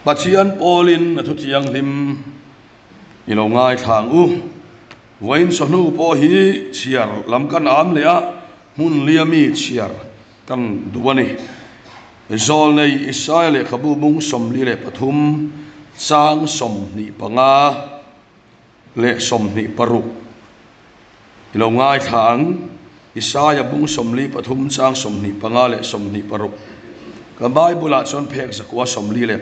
Pathian pawlin a thu thianghlim i lo ngaithla ang u. Vawiin sawhnu pawh hi chhiar lam kan am leh a, hmun lia mi chhiar kan duh a ni. Zawlnei Isaia lehkhabu bung 43 chang 25 leh 26 i lo ngaithla ang. Isaia bung 43 chang 25 leh 26. Ka Bible-ah chuan phek zakua 49.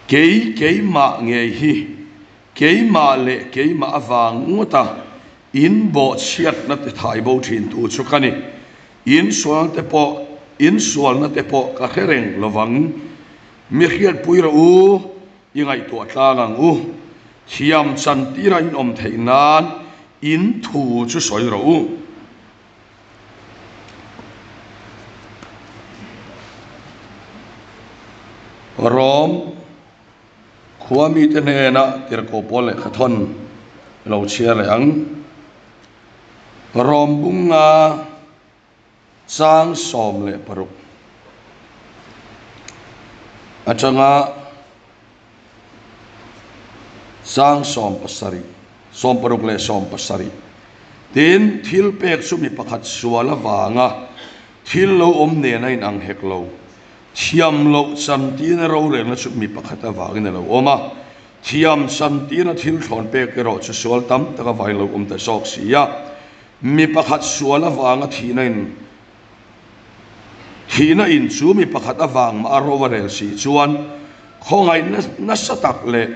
Kei keimah ngei hi keimah leh keimah avang ngawta in bawhchhiatna ti thai bo thintu chu ka ni. In sualna te pawh in sualna te pawh ka hre reng lovang. Mi hriatpui rawh u, i ngaihtuah tlang ang u. Thiam chantira in awm theih nan in thu chu sawi rawh u. Rom khua mite hnena tirhkoh pawl lehkha thawn lo chhiar leh ang. Rom bunga chang 16 atanga Sang 70, 60 leh 70. Tin, thil pek chu mi pakhat sual avanga thil lo awm nen a inang hek lo. Thiam loh chantina rorelna chu mi pakhat avangin a lo awm a, thiam chantina thil thlawn pek erawh chu sual tam tak avangin a lo awm ta zawk si a. Mi pakhat sual avanga thihna in Thihna in chu mi pakhat avang mah a ro a rel si chuan khawngaihna nasa tak leh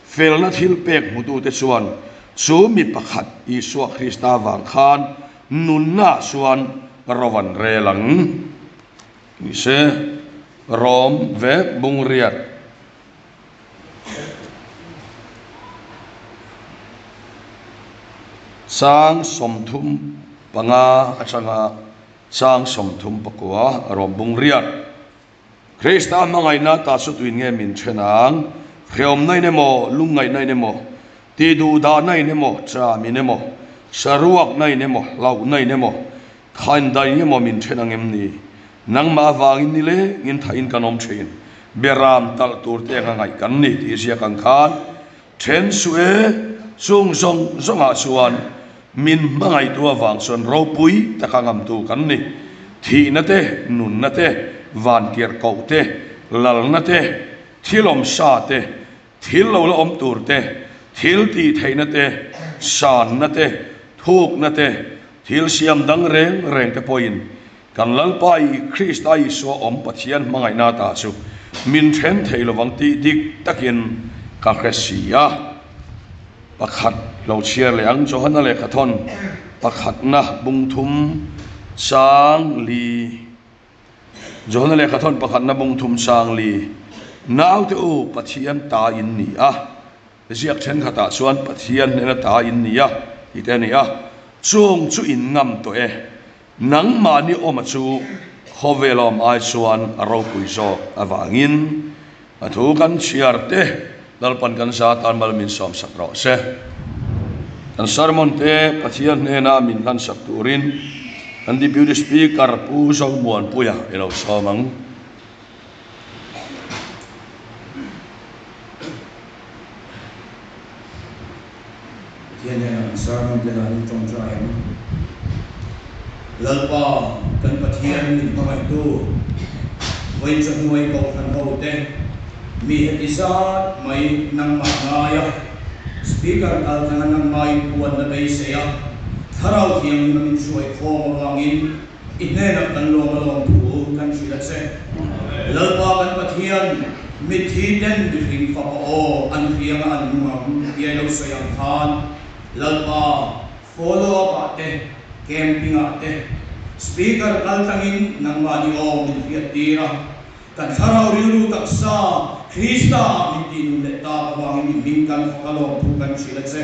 felna thil pek hmutute chuan chu mi pakhat Isua Krista avang khan nunna chuan ro an rel ang. Ni se, Rom vek bungriat. Chang 35 atanga chang 34 a rawn bung riat. Krista hmangaihna ta chu tuin nge min then ang? Hreawmna in emaw, lungngaihna in emaw, tihduhdahna in emaw, ṭam in emaw, saruakna in emaw, hlauhna in emaw, Khaindai emaw min then ang em ni? Nangmah avangin ni lengin thain kan awm thin. Beram talh tur te anga ngaih kan ni tih ziak ang khan then suh e, chung zawng zawngah chuan min hmangaihtu avang chuan ropui taka ngamtu kan ni. Thihna te, nunna te, vantirh koh te, lalna te, thil awmsa te, Thil lo la awm tur te, thil tih theihna te, sanna te, thukna te, thil siam dang reng reng te pawhin kan Lalpa i Krista Isua awm Pathian hmangaihna ta chu min then thei lovang tih dik takin ka hre si a. Pakhat lo chhiar leh ang Johana lehkhathawn pakhatna bung thum chang li. Johana lehkhathawn pakhatna bung thum sang li, Naute u, Pathian ta in ni a, ziak thenkhatah chuan Pathian hnena ta in ni a tih te a ni a, chung chu in ngam tawh e, nangmahni awma chu khawvel awm ai chuan a ropui zawk avangin a thu kan chhiar te Lalpan kan za tan mal min sawmsak rawh se. Kan sermon te Pathian hnena min hlansak turin kan Deputy Speaker Pu Zomuanpuia i lo sawm ang. Pathian hnena kan sermon te dan in tawngtai ang. Lalpa kan Pathian min hmangaihtu, vawi chawhnuai kohhran ho te, Mi heti zat mai nangmah ngaia Speaker kal thlanga nangmah in puanna beisei a, Thlarau Thianghlim a min hruai khawm avangin i hnenah kan lawm alawm thu kan hrilh a che. Lalpa kan Pathian, mitthi ten mihring fapa aw an hrianga an nung ang ti a lo sawi ang khan Lalpa follow up ah te, camping ah te Speaker kal tlangin nangmah ni aw min hriat tir a, Kan thlarau rilru taksa Krista ah min tih nun leh tak avangin i hming kan fak a lawmthu kan hrilh a che.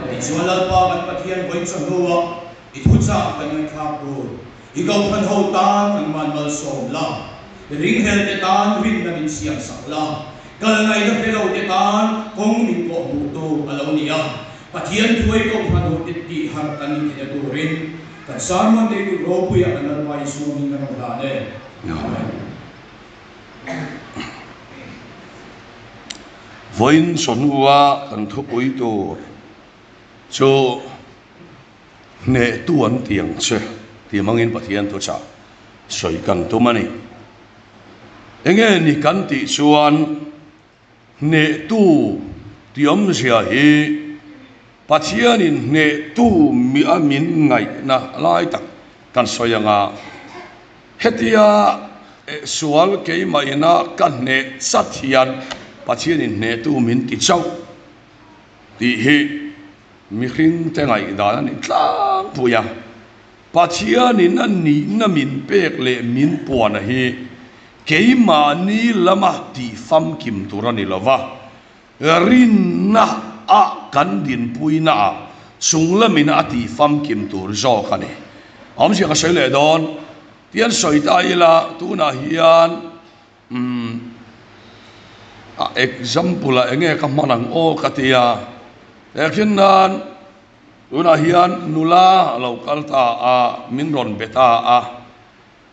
Tichuan Lalpa kan Pathian vawi chawhnuah i thuchah kan ngaihthlak tur i Kohhran ho tan nangman malsawm la, ringhel te tan rinna min siam sak la, kal ngaihna hre lo te tan kawng min pawh hmuh tu a lo ni a, Pathian thuai Kohhran ho te tih harh kan ni theihna turin kan sermon neitu ropuiah kan Lalpa Isua hming kan rawn hlan e. Amen. Vawiin chawhnua kan thupui tur chu hnehtu an ti ang che tih hmangin Pathian thuchah sawi kan tum a ni. Enge ni kan tih chuan hnehtu tih awmzia hi Pathianin hnehtu mi a min ngaihna lai tak kan sawi ang a, hetia sual keimah ina ka hneh chat hian Pathianin hnehtu min ti chauh tih hi mihringte ngaihdan a ni tlangpui a. Pathianin a nihna min pek leh min puana hi keimahni lama tih famkim tur a ni lo va, Rinna ah kan dinpuina ah chung lamin a tih famkim tur zawk a ni. Awmzia ka sawi leh dawn, tian sawi ta ila tunah hian umm a example ah enge ka hman ang aw ka ti a, tehkhin nan tunah hian nula a lo kal ta a, min rawn be ta a,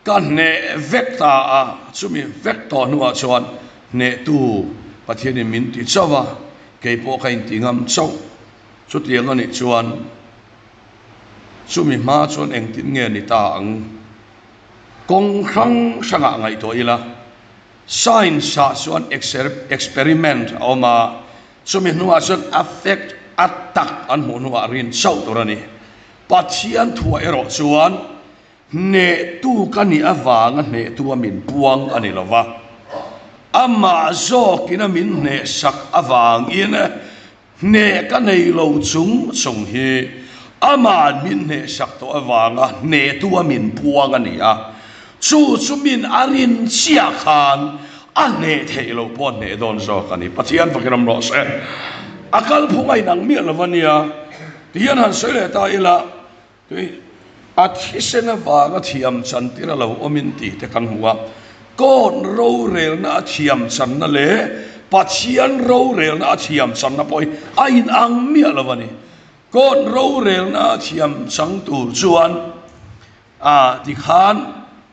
Ka hneh vek ta a, chumi vek tawh hnuah chuan hnehtu Pathianin min ti chauh a, kei pawh ka inti ngam chauh. Chutiang a nih chuan chumi hma chuan engtin nge ni ta ang? Kawng hrang hrangah ngaihtuah ila, science-ah chuan experiment a awm a, chumi hnuah chuan affect a tak an hmuh hnuah rin chauh tur a ni. Pathian thuah erawh chuan Hnehtu ka nih avanga hnehtu a min puang a ni lo va, amah zawkin a min hnehsak avangin hneh ka nei lo chung chung hi ama'n min hnehsak tawh avanga hnehtu a min puang a ni a, chu chu min a rin chiah khan a hneh theih loh pawh a hneh dawn zawk a ni. Pathian fakin awm rawh se. A kalphung a inang miah lo a nia, tihian han sawi leh ta ila. Tui a thisen avanga thiam chantir a lo awmin tih te kan hmu a, Court rorelna a thiam channa leh Pathian rorelna a thiam channa pawh hi a inang miah lo a ni. Court rorelna a thiam chang tur chuan a tikhan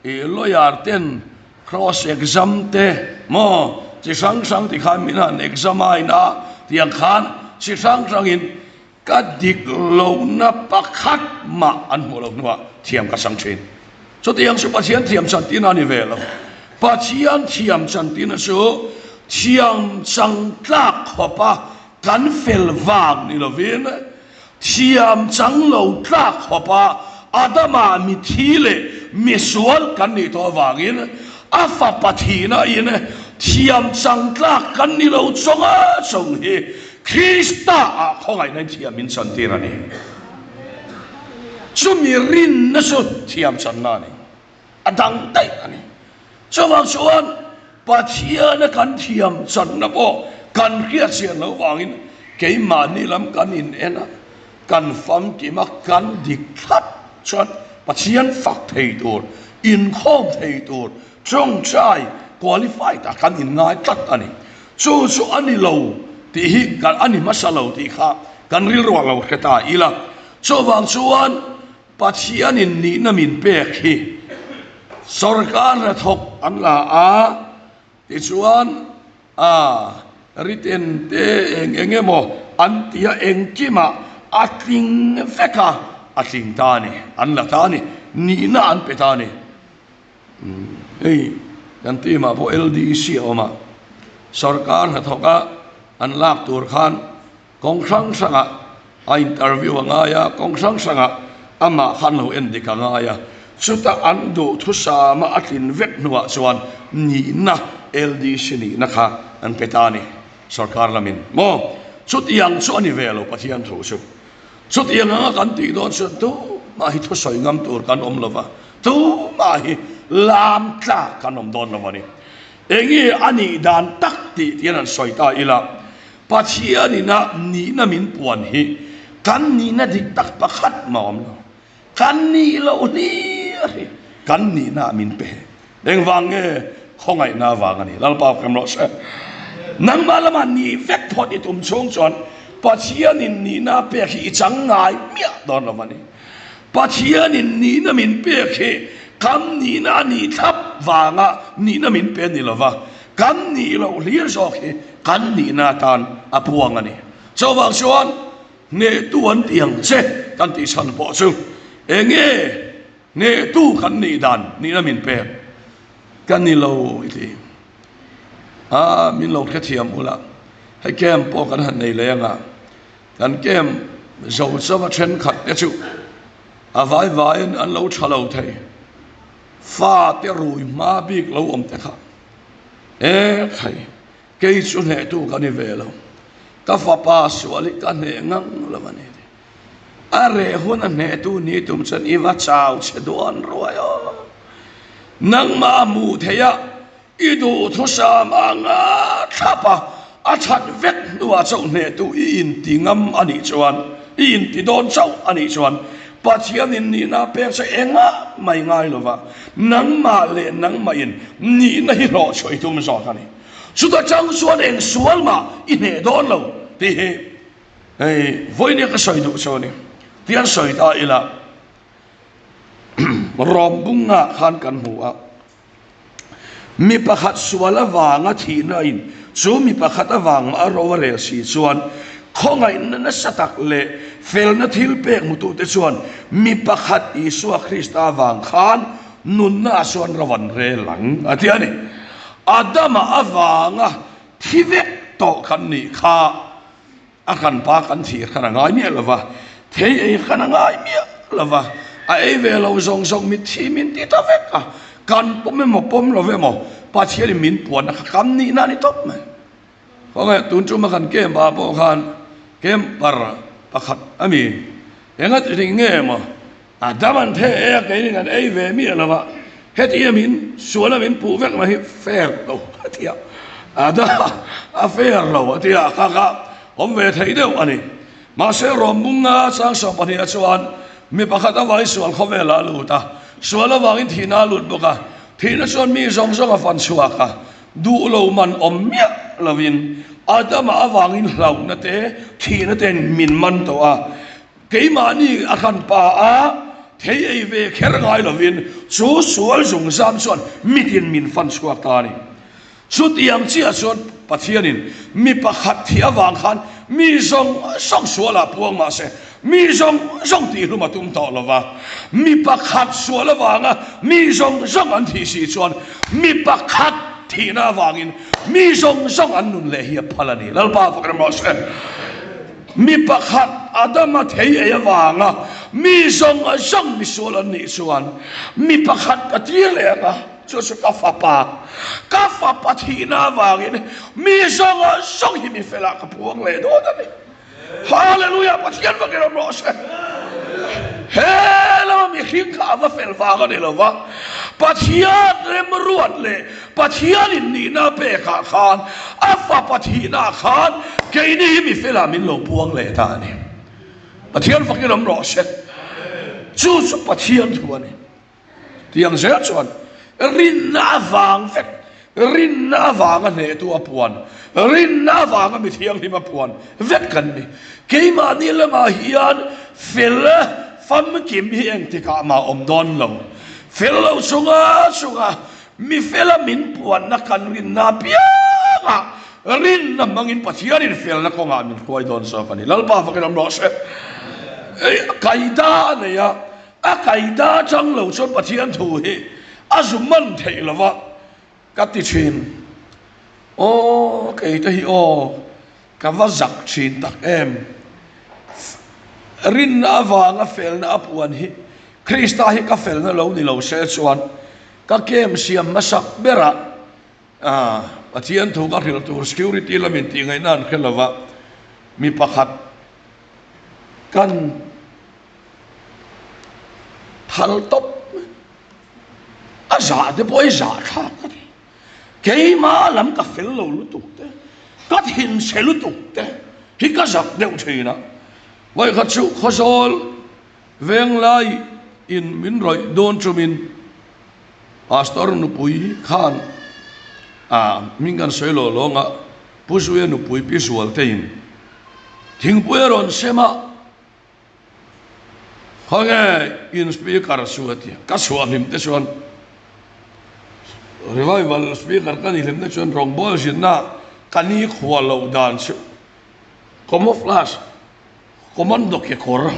i lawyer ten cross exam te maw chi hrang hrang tikhan min han examine a tiang khan chi hrang hrangin Ka dik lohna pakhat mah an hmuh loh hnuah thiam ka chang thin. Chutiang chu Pathian thiam chantina a ni ve lo. Pathian thiam chantina chu thiam chang tlak khawpa kan fel vang ni lovin, thiam chang lo tlak khawpa Adama mithi leh misual kan nih tawh avangin a fapa thihna in thiam chang tlak kan ni lo chawnga chawng hi Krista ah khawngaihna in thiam min chantir a ni. Chumi rinna chu thiam channa a ni. A dang daih a ni. Chuvang chuan Pathiana kan thiam channa pawh kan hriatchian loh vangin keimahni lam kan in en a, kan famkim a, kan dik thlap chuan Pathian fak thei tur, inkhawm thei tur, tawngtai qualified ah kan inngai tlat a ni. Chu chu a ni lo tih hi kan a ni hmasa lo tih kha kan rilru a lo hre ta ila. Chuvang chuan Pathianin nihna min pek hi sorkar hnathawk an la a, tichuan a written te eng eng emaw an ti a, engkimah a tling vek a, a tling ta a ni, an la ta a ni, nihna an pe ta a ni. Hei kan team ah pawh LDC a awm a, sorkar hnathawk a an lak tur khan kawng hrang hrang ah a interview a ngai a, kawng hrang hrang ah amah khan lo en dik a ngai a, chuta an duh thusam a a tlin vek hnuah chuan nihna LDC nihna kha an pe ta a ni sorkar lamin maw chutiang chu a ni ve lo Pathian thu chu. Chutiang anga kan tih dawn chuan tumah hi thusawi ngam tur kan awm lo va, tumah hi lam tlak kan awm dawn lo a ni. Enge a nih dan tak tih tian an sawi ta ila, Pathianina nihna min puan hi kan nihna dik tak pakhat mah awm lo. Kan nih loh hlir hi kan nihna ah min pe. Engvang nge khawngaihna avang a ni. Lalpa awm rawh se. Nangmah lamah nih vek phawt i tum chhung chuan Pathianin nihna a pek hi i chang ngai miah dawn lo a ni. Pathianin nihna min pek hi kan nihna a nih thlap vanga nihna min pe a ni lo va. Kan nih loh hlir zawk hi kan nihna atan a puang a ni. Chuvang chuan hnehtu an ti ang che kan tih chhan pawh chu enge hnehtu kan nih dan nihna min pek ka ni lo i ti. A min lo hrethiam ula, hei camp pawh kan han nei leh anga kan camp zo chauha thenkhat te chu a vai vaiin an lo tha lo thei. Fate rui hma bik lo awm te kha e khai kei chu hnehtu ka ni ve lo, ka fapa sual hi ka hneh ngang lo a ni ti. A reh hun a hnehtu ni tum chuan i va chau che duan ruai aw. Nangmah a hmuh theih a I duhthusam anga thlap a, a that vek hnuah chauh hnehtu i inti ngam a nih chuan, i inti dawn chauh a nih chuan, Pathianin nihna a pek che engah mai ngai lova, nangmah leh nangmahin nihna hi hlawhchhuah i tum zawk a ni. Chuta chang chuan eng sual mah i hneh dawn lo tih hi hei vawinia ka sawi duh chu a ni. Tian sawi ta ila, Rawmbunga khan kan hmu a. Mi pakhat sual avanga thihna in chu mi pakhat avang a ro a rel si chuan khawngaihna nasa tak leh felna thil pek hmutute chuan mi pakhat Isua Krista avang khan nunna ah chuan ro an rel ang a ti a ni. Adama avanga thi vek tawh kan nih kha. A kan pa kan thih khan a ngai miah lo va, thei ei khan a ngai miah lo va, a ei ve lo zawng zawng mitthi min ti ta vek a, kan pawm emaw pawm lo emaw Pathianin min puanna kha kan nihna a ni tawp mai. Khawnge tun tuma kan camp ah pawh khan camper pakhat a mi, enga ti nge emaw A dam an the e a keinin an ei ve miah lo va, heti a min sual a min puh vek mai hi fair lo a ti a, a dam a fair lo a ti a, kha kha awm ve theih deuh a ni. Mahse Rawmbunga chang 12 ah chuan mi pakhat a vai sual khawvelah a lut a, sual avangin thihna a lut bawk a, thihna chuan mi zawng zawng a fan chhuak a, duh lo man awm miah lovin Adama avangin hlauhna te thihna ten min man tawh a, Keimahni a hran pa a, thei ei ve kher ngai lovin chu sual zungzam chuan mitin min fan chhuak ta a ni. Chutiang chiah chuan Pathianin mi pakhat thih avang khan mi zawng zawng sualah puang mah se, mi zawng zawng tihhlum a tum tawh lo va. Mi pakhat sual avanga mi zawng zawng an thih si chuan mi pakhat thihna avangin mi zawng zawng an nun leh hi a phal a ni. Lalpa fak ram rawh se. Mi pakhat Adama thei ei avanga mi zawng zawng misual an nih chuan mi pakhat ka tir leh ang a, chu chu ka fapa, ka fapa thihna avangin mi zawng zawng hi mi felah ka puang leh dawn a ni. Hallelujah! Pathian vakin awm rawh se. He lama mihring kha a va fel vang a ni lo va, Pathian remruat leh Pathianin nihna a pekah khan a fapa thihnaah khan keini hi mi felah min lo puang leh ta a ni. Pathian fakin awm rawh se. Chu chu Pathian thu a ni. Tiang zel chuan rinna avang vek, rinna avanga hnehtu a puan, rinna avanga mi thianghlim a puan vek kan ni. Keimahni lamah hian fel famkim hi engtikah mah awm dawn lo. Fel lo chunga chunga Mi fela min puanna kan rinna apiangah rinna hmangin Pathianin felna kawngah min hruai dawn zawk a ni. Lalpa fakin awm rawh se. Kaida a nei a, a kaida atang lo chuan Pathian thu hi a zu man theih lo va ka ti thin. Aw keite hi aw ka va zak thin tak em. Rinna avanga felna a puan hi Krista hi ka felna lo ni lo se chuan Ka camp siam hmasak berah Pathian thu ka hrilh tur security lamin tih ngaihna an hre lova, mi pakhat kan thal tawp mai. A zah te pawh hi zah thlak ka ti. Keimah lam ka fel lo lutuk te, ka thinchhe lutuk te hi ka zak deuh thin a. Vawikhat chu Khawzawl Venglai in min rawih dawn chumin Pastor nupui khan a hming kan sawi lo lawng a, Pu Zuia nupui Pi Zualteiin thingpui a rawn sem a, Khawnge in speaker chu a ti a, ka chhuah hlim te chuan. Revival speaker ka nih hlimna chuan rawngbâwl zinna ka ni khua loh dan chu camouflage commando kekawr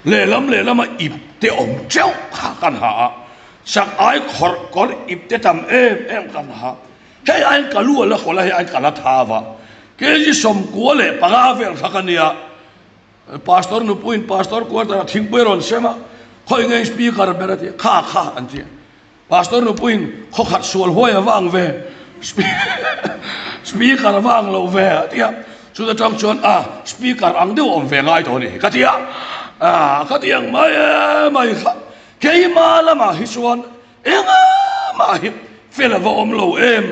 lehlam lehlama ip te awm teuh kha kan ha a, chak ai khawrh kawr ip te tam em em kan ha. Hei aiin ka lu a la khawlh a, hei aiin ka la tha va. Kg 95 vel kha ka nia. Pastor nupuiin pastor quarter ah thingpui a rawn sem a, khawi nge speaker ber a ti a, kha kha an ti a. Pastor nupuiin khaw khat sual huai a va ang ve, speaker a va ang lo ve a ti a. Chuta tang chuan a speaker ang deuh awm ve ngai tawh a ni ka ti a, ka ti ang mai mai kha. Keima lamah hi chuan engmah hi fel a va awm lo em.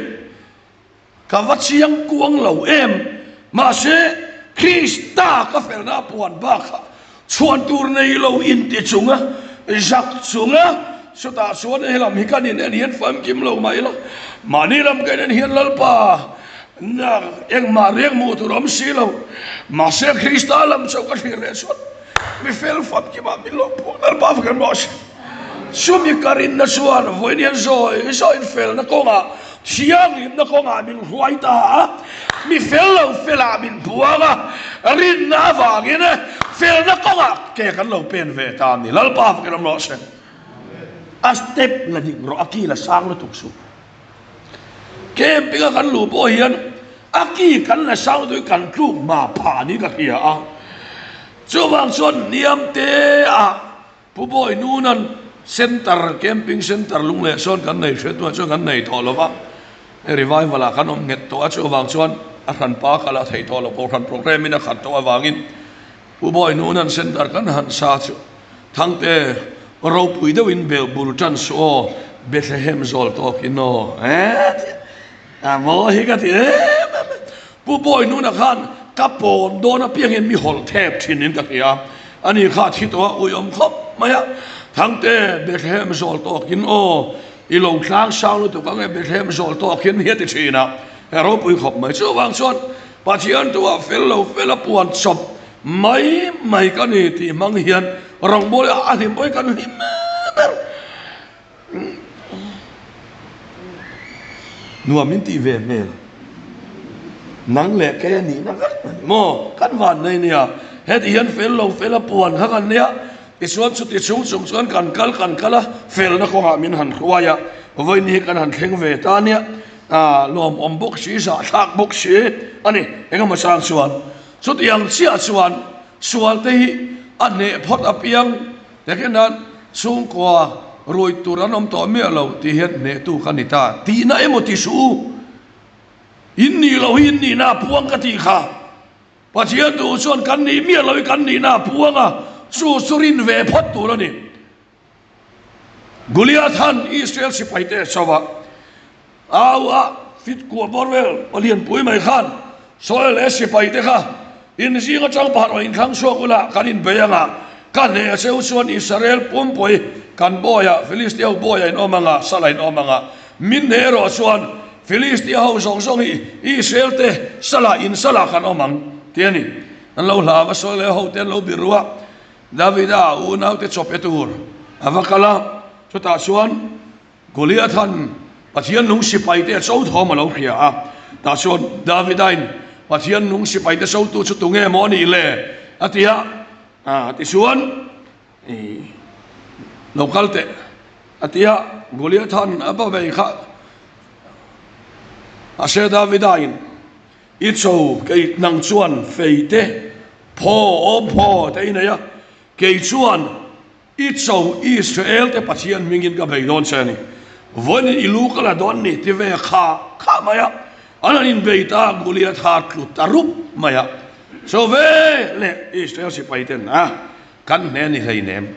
Ka va chiang kuang lo em? Mahse, Krista ka felna a puan bakah chhuan tur nei lo inti chunga zak chunga chutah chuan helam hi kan in en hian famkim lo mah ila, mahni lam kan en hian Lalpa na engmah riak hmuh tur awm si lo. Mahse, Krista lam chauh ka thlir leh chuan mi fel famkimah min lo puang Lalpa va kan rawh se. Chumi ka rinna chuan vawiin hian zawi zawiin felna kawngah Thianghlimna kawngah min hruai ta a, mi fel lo felah min buang a, rinna avangin felna kawngah ke kan lo pen ve ta a ni. Lalpa fakin awm rawh se. A step la dik rawh, a ki la sang lutuk suh. Camping a kan luh pawh hian a ki kan la sang lutuk hi kan tluk hma phah niin ka hria a. Chuvang chuan hniam te ah Pu Bawi Nunan Center, Camping Center Lungleh sawn kan nei hriat hnuah chuan kan nei tawh lo va, hei revival ah kan awm nghet tawh a, chuvang chuan a hranpa kal a theih tawh lo, kohhran programme in a khat tawh avangin Pu Bawi Nunan Center kan han sa chu Thangte ropui deuhin bel bul tan suh aw, Bethlehem zawl tawkin aw a maw hi ka ti em em e. Pu Bawi Nuna khan ka pawn dawn apiangin mi hawlh thep thin in ka hria. Ani kha thi tawh a uiawm khawp mai a. Thangte, Bethlehem zawl tawkin aw, i lo tlang sang lutuk ang e, Bethlehem zawl tawkin hi a ti thin a. He ropui khawp mai. Chuvang chuan Pathian tuah fel lo fel a puan chawp mai mai ka ni tih hmang hian rawngbawlh a hlim pawhin kan hlim ber. Nuam min tih ve hmel. Nang leh kei a nihna vek a ni maw? Kan van nei nia. Heti hian fel lo fel a puan kha kan nia. Tichuan chuti chung chung chuan kan kal kan kal a, felna kawngah min han hruai a, vawiin hi kan han thleng ve ta nia. Lawmawm bawk si, zahthlak bawk si a ni. Engemaw chang chuan chutiang chiah chuan sualte hi a hneh phawt apiang. Hetiang hian chhungkua rui tur an awm tawh miah lo tih hian hnehtu ka ni ta tihna emaw ti suh u. In nih loh hi in nihna a puang ka tih kha. Pathian duh chuan kan nih miah loh hi kan nihna a puang a, chu chu rin ve phawt tur a ni. Goliath han Israel sipaite a cho a, Au a fit kuah bawr vel palian pui mai khan Sawi leh sipai te kha in zing atang pah rawh inthlang chhuak ula kan inbei anga ka hneh a cheu chuan Israel pumpui kan bawiah Philistia ho bawiah in awm anga sala in awm anga min hneh erawh chuan Philistia ho zawng zawng hi Israel te sala in sala kan awm ang ti a ni. An lo hlau a Sawi leh ho te an lo biru a Davida unaute chawpe tur a va kal a chutah chuan Goliatha'n Pathian nung sipaite a cho thawm a lo hria a. Tah chuan Davidain, Pathian nung sipaite chotu chu tunge maw a nih le? a ti a. Tichuan, Lo kal teh, a ti a. Goliatha'n a va vei kha. Mahse Davidain, I cho kei nang chuan fei te, phaw awm phaw te i nei a, kei chuan I cho Israel te Pathian hmingin ka bei dawn che a ni. Vawiin i lu ka la dawn ni ti ve kha kha mai a, an han inbei ta Goliath a tlu ta rup mai a. Cho ve leh Israel sipai ten a kan hne ni hleinem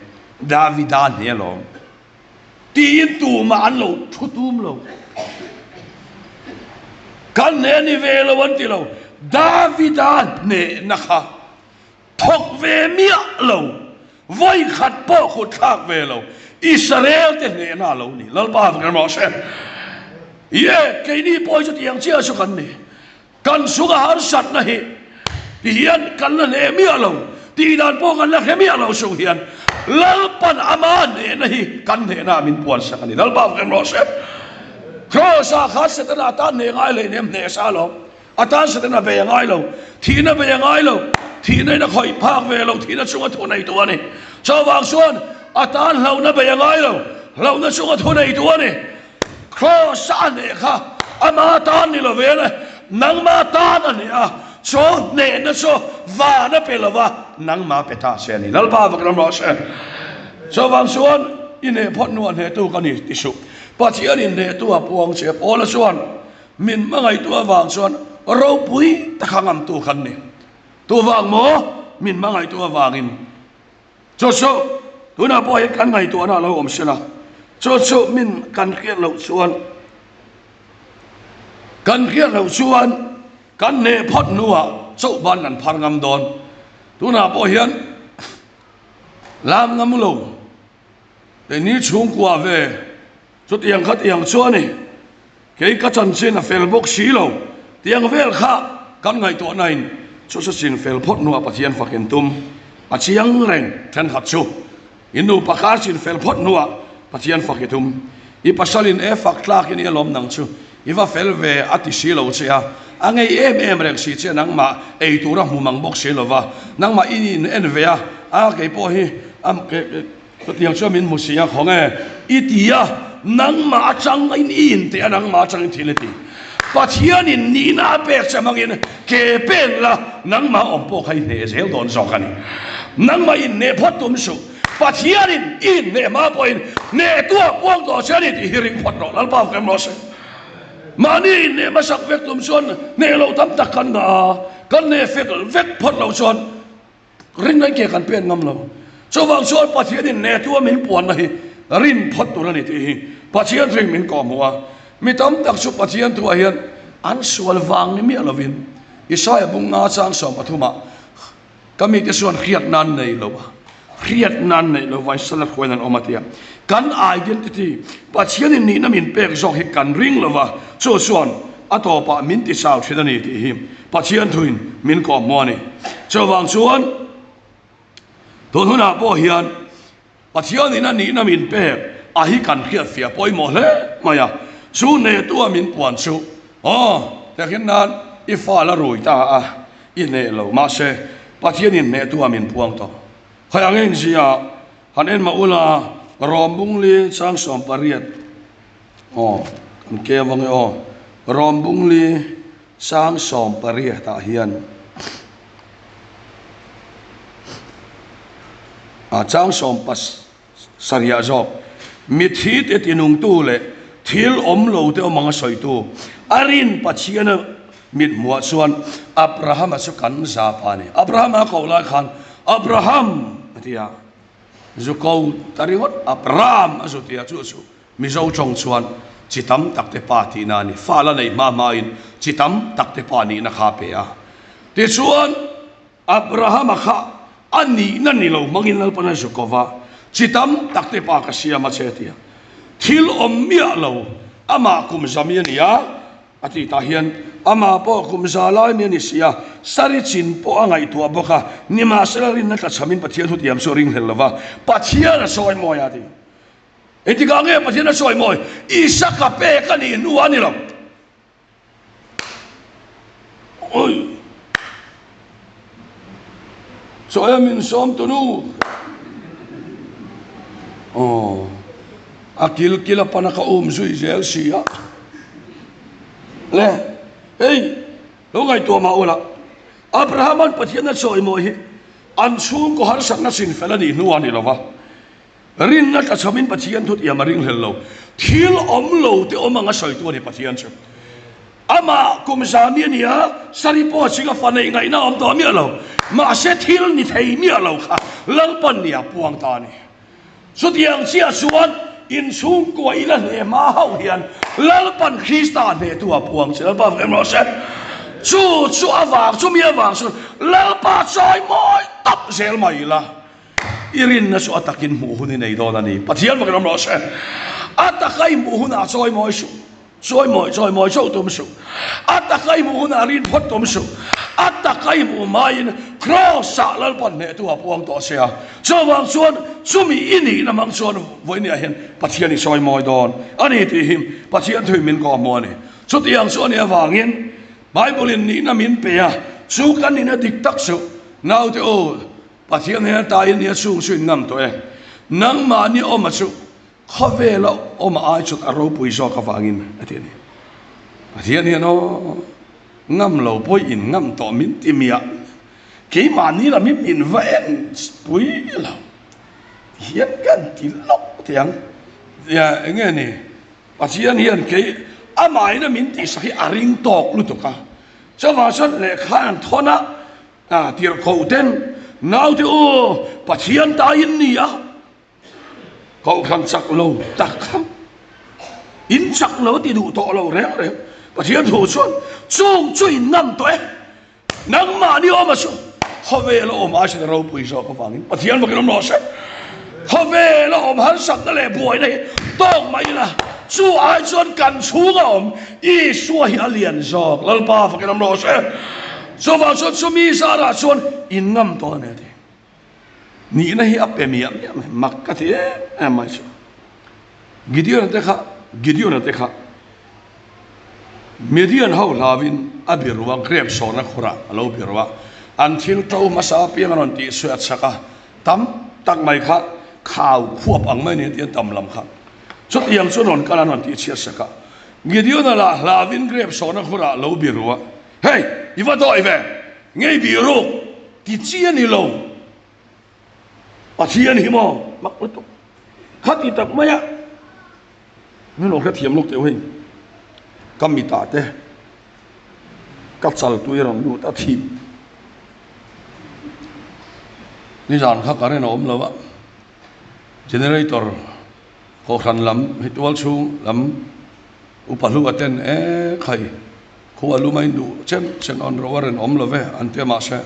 Davida hne alawm tiin tumah an lo thu tum lo. Kan hne ni ve lo an ti lo, Davida hnehna kha Thawk ve miah lo, vawi khat pawh kut thlak ve lo, Israel te hnehna a lo ni. Lalpa vek rawh se. Ye, keini pawh hi chutiang chiah chu kan ni. Kan chunga harsatna hi ti hian kan la hneh miah lo, tih dan pawh kan la hre miah lo chung hian Lalpan ama hnehna hi kan hnehna min puansak a ni. Lalpa vek rawh se. Kraws-ah khan Setana tan hneh ngai hleinem hneh sa lo. A tan Setana bei a ngai lo. Thihna bei a ngai lo. Thihna in a khawih phak ve lo. Thihna chunga thu nei tu a ni. Chuvang chuan a tan hlauhna bei a ngai lo. Hlauhna chunga thu nei tu a ni. Kraws-a a hneh kha ama tan ni lo ve le. Nangma tan a hneh a. Chu hnehna chu van a pe lo va, nangma pe ta se a ni. Lalpa vak ram rawh se. Chuvang chuan i hneh phawt hnuah hnehtu ka ni ti suh. Pathian in hnehtu a puang che. Paula chuan min hmangaihtu avang chuan ropui taka ngamtu kan ni. Tuvang maw? Min hmangaihtu avangin. Chu chu tunah pawh hian kan ngaihtuahna a lo awm sela, chu chu min kan hriat loh chuan kan hriat loh chuan kan hneh phawt hnuah chauh ban kan phar ngam dawn. Tunah pawh hian lam ngam lo keini chhungkua ve chutiang kha tiang chu a ni. Kei ka chanchin a fel bawk si lo tiang vel kha kan ngaihtuahna in chu chu chin fel phawt hnuah Pathian fak in tum a chiang reng thenkhat chu in nupa kar chin fel phawt hnuah Pathian fak i tum i pasal in e fak tlak i nia lawm nang chu i va fel ve a ti si lo che a a ngei em em reng si che nangmah ei tur a hmu mang bawk si lova nangmah i in en ve a a kei pawh hi a Chutiang chuan min hmu si a, khawnge i ti a, nangmah atang in i inteh a, nangmah atangin thil i ti. Pathianin nihna a pek che hmangin ke pen la, nangmah awm pawh kha i hneh zel dawn zawk a ni. Nangmah inhneh phawt tum suh, Pathianin i inhneh hma pawhin hneh tuah puang tawh che a ni tih hi ring phawt rawh, Lalpa fak em rawh se. Mahni inhneh hmasak vek tum chuan hneh loh tam tak kan ngah a, kan hneh fek vek phawt loh chuan Rin mai ke kan pen ngam lo. Chuvang chuan Pathianin nehtu a min puanna hi rin phawt tur a ni tih hi Pathian ring min kawhhmuh a. Mi tam tak chu Pathian thuah hian an sual vang ni miah lovin Isaiah bung nga chang 13 ah ka mite chuan hriat nan nei lo a, hriat nan neih lo vain sal a hruain an awm a tia. Kan identity, Pathianin nihna min pek zawk hi kan ring lo va, chu chuan a tawpah min ti chau thin a ni tih hi Pathian thuin min kawhhmuh a ni. Chuvang chuan tun hunah pawh hian Pathianin a nihna min pek a hi kan hriatfiah pawimawh hle mai a. Chu nehtua min puan chu, Aw, tehkhin nan i fa la rui ta a, i hneh lo. Mahse, Pathianin nehtua min puang tawh. Khawi ang engzia han en mah ula, Rom bungli chang 18, aw, kan keu ang e aw, Rom bungli Sang 18 ah hian a chang 17 ah zawk mithi te tinungtu leh thil awm lo te awm anga sawitu a rin Pathiana mit hmuah chuan Abrahama chu kan zap a ni. Abrahama a koh lai khan Abraham a ti a, zu ko ta ringawt Abraham a zu ti a, chu chu Mizo tawng chuan chi tam tak te pa tihna a ni. Fa la neih hma hmain chi tam tak te pa nihna kha a pe a. Tichuan, Abrahama kha a nihna ni lo hmangin Lalpan a zuk ova, chi tam tak te pa ka siam a che tia. Thil awm miah lo, amah kum zami a ni a, a tih tah hian amah pawh kum za lai mi a ni si a, sari chin pawh a ngaihtuah bawk a, nimahsela rinna tlachhamin Pathian hutiam chu a ringhlel lo va, Pathian a sawi mawi a ti. Engtikah nge Pathian a sawi mawi? Isaka pek a nih hnu a ni lo. Oi! Chawi a min sawm tunu. Aw, a kil kil a pana ka um zui zel si a. Le, hei, lo ngaihtuah mah ula. Abraham-a'n Pathian a sawi mawi hi an chhungkaw harsatna chinfel a nih hnu a ni lo va. Rinna tlachhamin Pathian thutiam a ringhlel lo. Thil awm lo te awm anga sawitu a ni Pathian chu. Amah kum zami a ni a, sari pawh a ching a fa neih ngaihna a awm tawh miah lo. Mahse thil ni thei miah lo kha Lalpan ni a puang ta a ni. Chutiang chiah chuan inchhungkua ila hneh hma hauh hian Lalpan Krista hnehtu a puang che. Lalpa fak em rawh se. Chu chu avang chu mi avang chuan Lalpa chawi mawi tawp zel mai ila. I rinna chu a takin hmuh hun i nei dawn a ni. Pathian vakin awm rawh se. A taka i hmuh hunah chawi mawi suh. Chawimawi chawimawi chauh tum suh. A taka i hmuh hunah rin phawt tum suh. A taka i hmuh hmain Kraws-ah Lalpan hnehtu a puang tawh che a. Chuvang chuan chumi i nihna hmang chuan vawinia hian Pathian i chawimawi dawn a ni tih hi Pathian thuin min kawhhmuh a ni. Chutiang chu a nih avangin Bible-in nihna min pe a, chu kan nihna dik tak chu naute u, Pathian hian tain nia chung chu in ngam tawh e. Nangmahni awma chu Khawvela awm ai chuan a ropui zawk avangin a ti a ni. Pathian hian aw ngam lo pawh in ngam tawh min ti miah. Keimahni lam hi min va en pui lo hian kan ti lawk thei ang. Nia eng nge ni Pathian hian kei amahin a min tihsak hi a ring tawk lutuk a. Chuvang chuan lehkha an thawn a, tirhkoh ten naute u Pathian ta in ni a. Kohhran chak lo tak kha in chak lo ti duh tawh lo reng reng. Pathian thu chuan chung chu in ngam tawh e. Nangmahni awm a chu khawvel a awm aisen a ropui zawk avangin Pathian vakin awm rawh se. Khawvel a awm harsatna leh buaina hi tawk mai ila chu ai chuan kan chhunga awm Isua hi a lian zawk. Lalpa vakin awm rawh se. Chuvang chuan chumi zarah chuan in ngam tawh a ni a ti. Nihna hi a pe miah miah mai, mak ka ti em em mai chu. Gideon-a te kha, Gideon-a te kha Midian ho hlauin a biru a, grape sawrna khurah a lo biru a, an thil to hmasa apiang a rawn tih chhuat chak a, tam tak mai kha khau khuap ang mai ni tia tam lam kha. Chutiang chu rawn kal a rawn tih chhiat sak a. Gideon-a lah hlauin grape sawrna khurah a lo biru a, Hei, i va dawi ve, ngei biru! Ti chi a ni lo. Pathian hi maw mak lutuk. Khati tak mai a min lo hrethiam lawk teuh hei. Ka mitah te ka chal tui rawn lut a thip. Nizan kha current a awm lo a. Generator kohhran lam hi tual chhung lam upa hlu a ten e khai. Khua lum a induh chen chen awn ro a rinawm lo ve an ti a mahse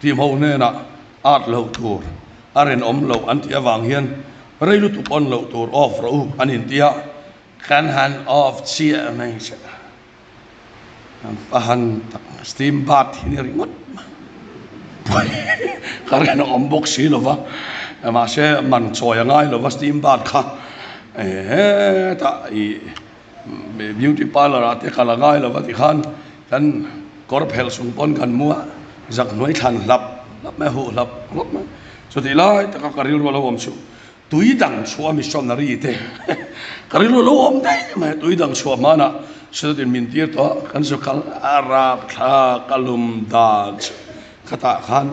team ho hnenah at loh tur a rinawm loh an tih avang hian rei lutuk awn loh tur off rawh u an inti a, kan han off chiah mai che a han tak steam bath hi ni ringawt mai ka rinawm bawk si lo va mahse man chawi a ngai lo va steam bath kha hetah ih. Beauty parlour ah te kal a ngai lo va tikhan kan kawr phelh chung pawn kan mu a, zak hnuai thlan hlap hlap mai a, huh hlap hlap mai. Chutih lai taka ka rilru a lo awm chu tui dang chhuah missionary te ka rilru a lo awm daih mai a, tui dang chhuah hmanah Sitatin min tir tawh a, kan zu kal a rapthlak a lum dan chu khatah khan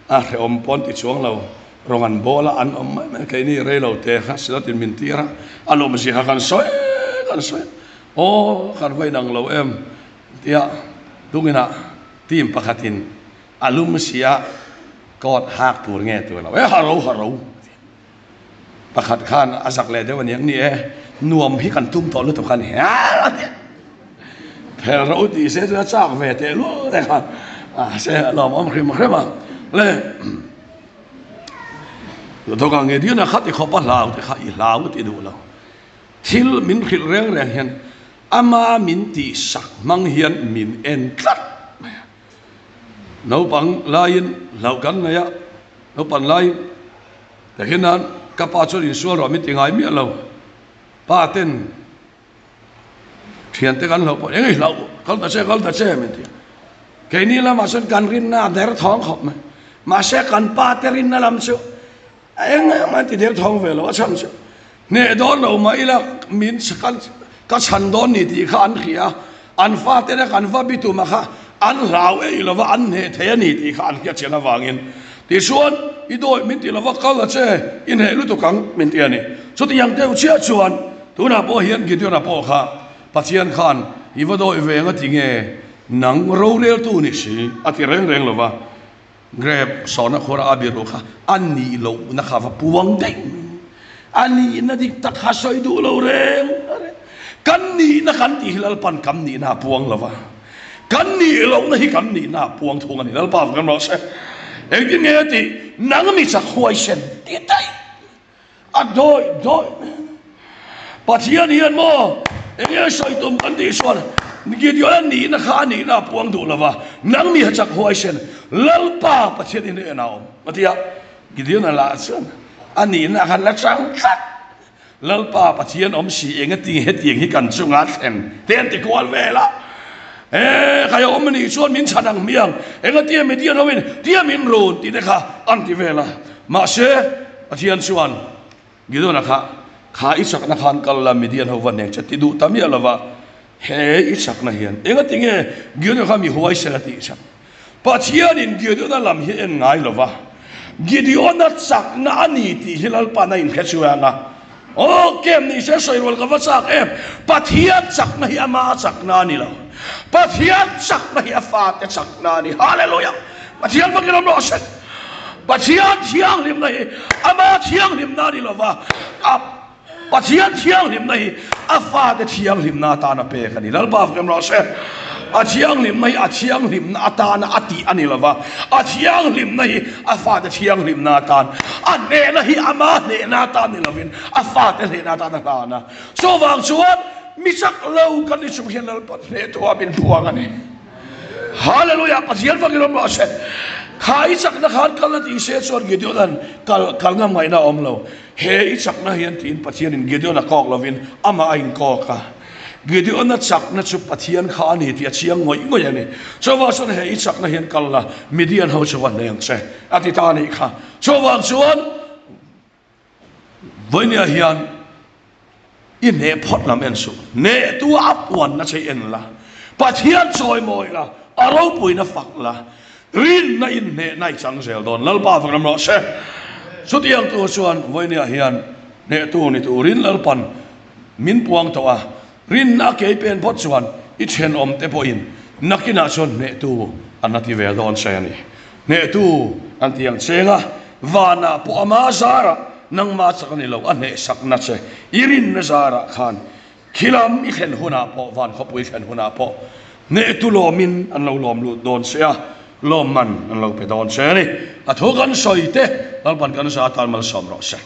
A hrehawm pawn ti chuang lo, rawng an bawl a, an awm mai mai, keini rei lo te kha silatin min tir a, a lawmzia kha kan sawi kan sawi, aw kan va inang lo em tia tungina team pakhatin a lum sia coat hak tur nge tur lo e haro haro pakhat khan a zak leh deuh aniang ni e nuam hi kan tum tawh lutuk a ni a ti phel ro tih se chu a chak ve teh lul te khan a se a lawmawm hrim hrim a le Dawka nge diana kha ti khawp a hlau te kha i hlau ti duh lo thil min hrilh reng reng hian ama min tih sak hmang hian min en tlat mai a Naupang laiin hlauh kan nei a, naupan laiin takin nan ka pa chuan insual rawh min ti ngai miah lo. Pa ten thiante kan hlauh pawh eng i hlauh kal ta che kal ta che min ti a. Keini lamah chuan kan rinna a der thawng khawp mai. Mahse kan pa te rinna lam chu A eng em an ti der thawng ve lo a chhan chu hneh dawn lo mah ila min kan ka chhan dawn ni tih kha an hria a, an fate leh kan va bitum a kha an hlau ei lo va an hneh thei a ni tih kha an hriat chian avangin tichuan i dawi min ti lo va kal a che i hneh lutuk ang min ti a ni. Chutiang deuh chiah chuan tunah pawh hian Gideon-a pawh kha Pathian khan i va dawi ve ang a ti nge nang roreltu ni si a ti reng reng lo va. Grape sawrna khawra a biru kha a nih lohna kha va puang daih mai. A nihna dik tak kha sawi duh lo reng reng. Kan nihna kan tih hi Lalpan kan nihna a puang lo va, kan nih lohna hi kan nihna a puang thung a ni. Lalpa va kan rawh se. Engtin nge a tih? Nang mi chak huaisen ti daih. A dawi dawi mai. Pathian hian maw? Enge sawi tum kan tih chuan Gideon a nihna kha a nihna a puang duh lo va, nang mi hachak huaisen Lalpa Pathian i hnenah awm a ti a. Gideon a lah chuan a nihna khan la chang tlat. Lalpa Pathian awm si eng ati hetiang hi kan chunga thleng te an ti kual vel a. E khai awm anih chuan min chhan ang hmiang eng atia Midian ho in tia min run tih te kha an ti vel a. Mahse Pathian chuan Gideon-a kha, Kha i chakna khan kal la, Midian ho va hneng che ti duh ta miah lova, he i chakna hian engati nge Gideon-a kha mi huaisen a tih chak? Pathianin Gideon-a lam hi en ngai lova, Gideon-a chakna a ni tih hi Lalpa'n a inhre chuang a. Aw, kem ni se sawi rual ka va chak em! Pathian chakna hi ama chakna a ni lo. Pathian chakna hi a fate chakna a ni. Hallelujah! Pathian fakin awm rawh se. Pathian thianghlimna hi ama thianghlimna a ni lo va, a Pathian thianghlimna hi a fate thianghlimna atana pek a ni. Lalpa fakin rawh se. A thianghlimna hi a thianghlimna atana a tih a ni lo va, a thianghlimna hi a fate thianghlimna atan, a hnehna hi ama hnehna atan ni lovin a fate hnehna atan a hlan a. Chuvang chuan mi chak lo kan ni chung hian Lalpa hneh thuah min phuang a ni. Hallelujah Pathian fakin awm rawh se. Kha i chakna khan kal a tih se chuan Gideon an kal kal ngam ngaihna a awm lo. He i chakna hian tiin Pathianin Gideon a kawk lovin amah a inkawk a. Gideon a chakna chu Pathian kha a ni tih a chiang ngawih ngawih a ni. Chuvang chuan he i chakna hian kal la Midian ho chu va hneng che a ti ta a nih kha. Chuvang chuan Vawinia hian i hneh phawt lam en suh, hnehtu a puanna che i en la, Pathian chawimawi la, a ropuina fak la, rinna in hnehna i chang zel dawn. Lalpa vak ram rawh se. Chutiang tur chuan vawinia hian hnehtu ni turin Lalpan min puang tawh a, rinna a kei pen phawt chuan i thenawm te pawhin nakinah chuan hnehtu an la ti ve dawn che a ni. Hnehtu an ti ang cheng a, vanah pawh ama zarah nangma chak a ni lo, a hnehsakna che i rinna zarah khan khilam i thlen hunah pawh, van khawpui thlen hunah pawh hnehtu lawmin an lo lawm lut dawn che a, lawmman an lo pe dawn che a ni. A thu kan sawi te Lalpan kan za atan malsawm rawh se.